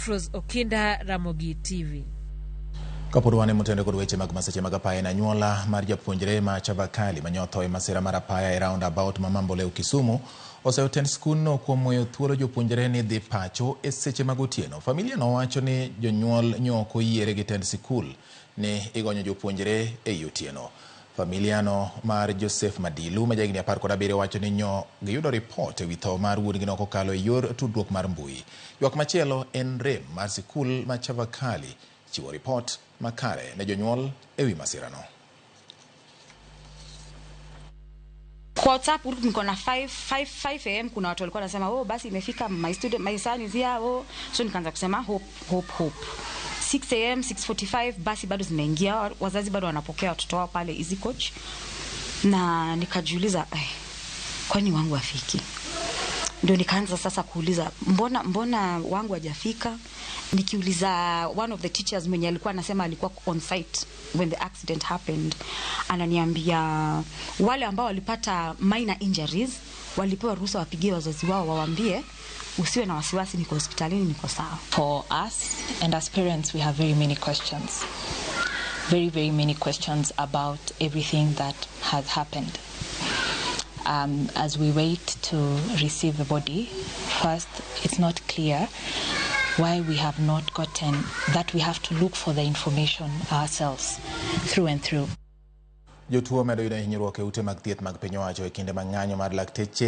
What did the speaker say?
Afros Okinda, Ramogi TV. Kapod wan e motende kod weche mag masiche mag apaya en anyuola mar japuonjre ma Chavakali ma nyotho e masira mar apaya e roundabout ma Mamboleo Kisumu oseyo tend skundno kuom weyo thuolo jopuonjre ni dhi pacho e seche mag otieno. Familia no wacho ni jonyuol nyo ok oyiere gi tend sikul ni igonyo jopuonjre ei otieno. Familia no mar Joseph Madilu ma jahigni 17 wacho ni nyo giyudo ripot ewi tho mar wuon-gi no kokalo e yor tudruok mar mbui. Ywak machielo en rem mar sikul ma Chavakali chiwo ripot makare ne jonyuol ewi masirano. Kwa WhatsApp group niko na 5 5 5 am, kuna watu walikuwa wanasema, "Oh, basi imefika, my student, my son is here." Oh, so nikaanza kusema, "Hope, hope, hope." 6 am, 6:45, basi bado zinaingia, wazazi bado wanapokea watoto wao pale Easy Coach, na nikajiuliza, "Eh, kwani wangu afiki?" Ndio nikaanza sasa kuuliza, mbona wangu hajafika? Nikiuliza one of the teachers mwenye alikuwa anasema alikuwa on site when the accident happened, ananiambia wale ambao walipata minor injuries walipewa ruhusa wapigie wazazi wao wawaambie, "Usiwe na wasiwasi, niko hospitalini, niko sawa." For us and as parents, we have very many questions. Very, very many questions about everything that has happened. As we wait to receive the body, first, it's not clear why we have not gotten that. We have to look for the information ourselves through and through. Jotuo medo yudo hinyruok e ute mag thieth mag piny owacho e kinde ma ng'anyo mar lakteche.